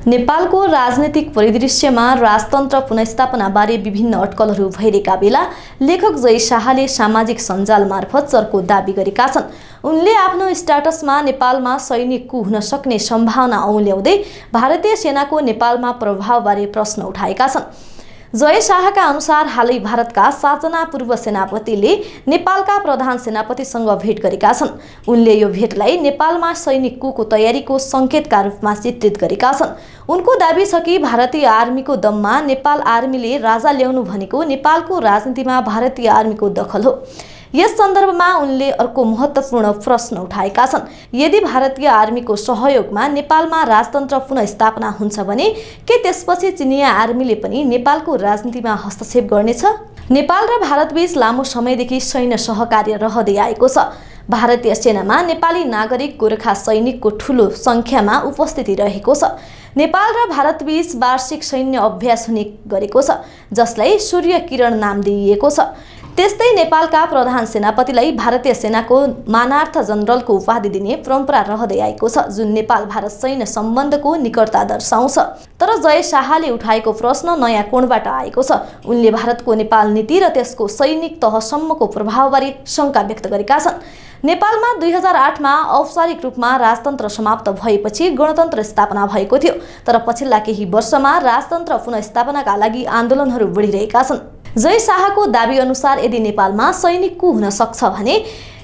नेपालको राजनीतिक परिदृश्यमा राजतन्त्र पुनर्स्थापनाबारे विभिन्न अड्कलहरू भइरहेका बेला लेखक जय शाहले सामाजिक सञ्जाल मार्फत चर्को दाबी गरेका छन्। उनले आफ्नो स्ट्याटसमा नेपालमा सैनिक कू हुन सक्ने सम्भावना औल्याउँदै भारतीय सेनाको नेपालमा प्रभावबारे प्रश्न उठाएका छन्। जय शाहका अनुसार हालै भारतका 7 जना पूर्व सेनापतिले नेपालका प्रधान सेनापतिसँग भेट गरेका छन्। उनले यो भेटलाई नेपालमा सैनिक कूको तयारीको सङ्केतका रूपमा चित्रित गरेका छन्। उनको दाबी छ कि भारतीय आर्मीको दममा नेपाल आर्मीले राजा ल्याउनु भनेको नेपालको राजनीतिमा भारतीय आर्मीको दखल हो। यस सन्दर्भमा उनले अर्को महत्त्वपूर्ण प्रश्न उठाएका छन्। यदि भारतीय आर्मीको सहयोगमा नेपालमा राजतन्त्र पुनर्स्थापना हुन्छ भने के त्यसपछि चिनिया आर्मीले पनि नेपालको राजनीतिमा हस्तक्षेप गर्नेछ? नेपाल र भारतबीच लामो समयदेखि सैन्य सहकार्य रहँदै आएको छ। भारतीय सेनामा नेपाली नागरिक गोरखा सैनिकको ठूलो सङ्ख्यामा उपस्थिति रहेको छ। नेपाल र भारतबीच वार्षिक सैन्य अभ्यास हुने गरेको छ, जसलाई सूर्य किरण नाम दिइएको छ। त्यस्तै नेपालका प्रधान सेनापतिलाई भारतीय सेनाको मानार्थ जनरलको उपाधि दिने परम्परा रहँदै आएको छ, जुन नेपाल भारत सैन्य सम्बन्धको निकटता दर्शाउँछ। तर जय शाहले उठाएको प्रश्न नयाँ कोणबाट आएको छ। उनले भारतको नेपाल नीति र त्यसको सैनिक तहसम्मको प्रभावबारे शङ्का व्यक्त गरेका छन्। नेपालमा 2008मा औपचारिक रूपमा राजतन्त्र समाप्त भएपछि गणतन्त्र स्थापना भएको थियो, तर पछिल्ला केही वर्षमा राजतन्त्र पुनर्स्थापनाका लागि आन्दोलनहरू बढिरहेका छन्। जय शाहको दाबी अनुसार यदि नेपालमा सैनिक कू हुन सक्छ भने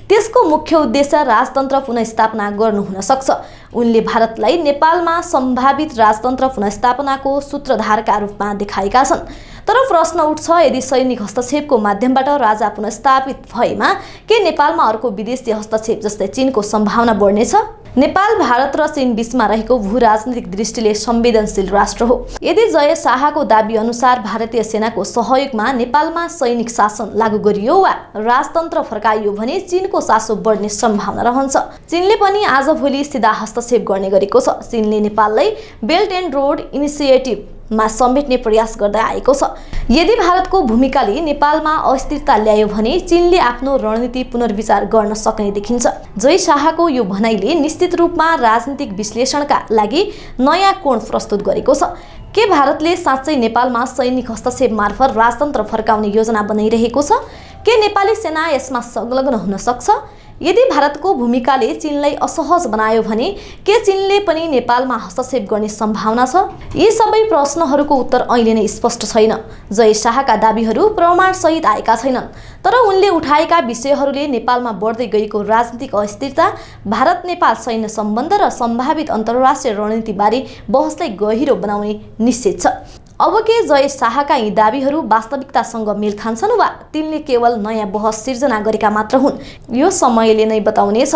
त्यसको मुख्य उद्देश्य राजतन्त्र पुनर्स्थापना गर्नु हुन सक्छ। उनले भारतलाई नेपालमा सम्भावित राजतन्त्र पुनर्स्थापनाको सूत्रधारका रूपमा देखाएका छन्। तर प्रश्न उठ्छ, यदि सैनिक हस्तक्षेपको माध्यमबाट राजा पुनर्स्थापित भएमा के नेपालमा अर्को विदेशी हस्तक्षेप जस्तै चीनको सम्भावना बढ्नेछ? नेपाल भारत र चीन बीचमा रहेको भू-राजनीतिक दृष्टिले संवेदनशील राष्ट्र हो। यदि जय शाहको दाबी अनुसार भारतीय सेनाको सहयोगमा नेपालमा सैनिक शासन लागू गरियो वा राजतन्त्र फर्काइयो भने चीनको चासो बढ्ने सम्भावना रहन्छ। चीनले पनि आजभोलि सिधा हस्तक्षेप गर्ने गरेको छ। चीनले नेपाललाई बेल्ट एन्ड रोड इनिसिएटिभमा समेट्ने प्रयास गर्दै आएको छ। यदि भारतको भूमिकाले नेपालमा अस्थिरता ल्यायो भने चीनले आफ्नो रणनीति पुनर्विचार गर्न सक्ने देखिन्छ। जय शाहको यो भनाइले निश्चित रूपमा राजनीतिक विश्लेषणका लागि नयाँ कोण प्रस्तुत गरेको छ। के भारतले साँच्चै नेपालमा सैनिक हस्तक्षेप मार्फत राजतन्त्र फर्काउने योजना बनाइरहेको छ? के नेपाली सेना यसमा संलग्न हुन सक्छ? यदि भारतको भूमिकाले चीनलाई असहज बनायो भने के चीनले पनि नेपालमा हस्तक्षेप गर्ने सम्भावना छ? यी सबै प्रश्नहरूको उत्तर अहिले नै स्पष्ट छैन। जय शाहका दाबीहरू प्रमाणसहित आएका छैनन्, तर उनले उठाएका विषयहरूले नेपालमा बढ्दै गएको राजनीतिक अस्थिरता, भारत-नेपाल सैन्य सम्बन्ध र सम्भावित अन्तर्राष्ट्रिय रणनीतिबारे बहसलाई गहिरो बनाउने निश्चित छ। अब के जय शाहका यी दाबीहरू वास्तविकतासँग मेल खान्छन् वा तिनले केवल नयाँ बहस सिर्जना गरेका मात्र हुन्? यो समयले नै बताउनेछ।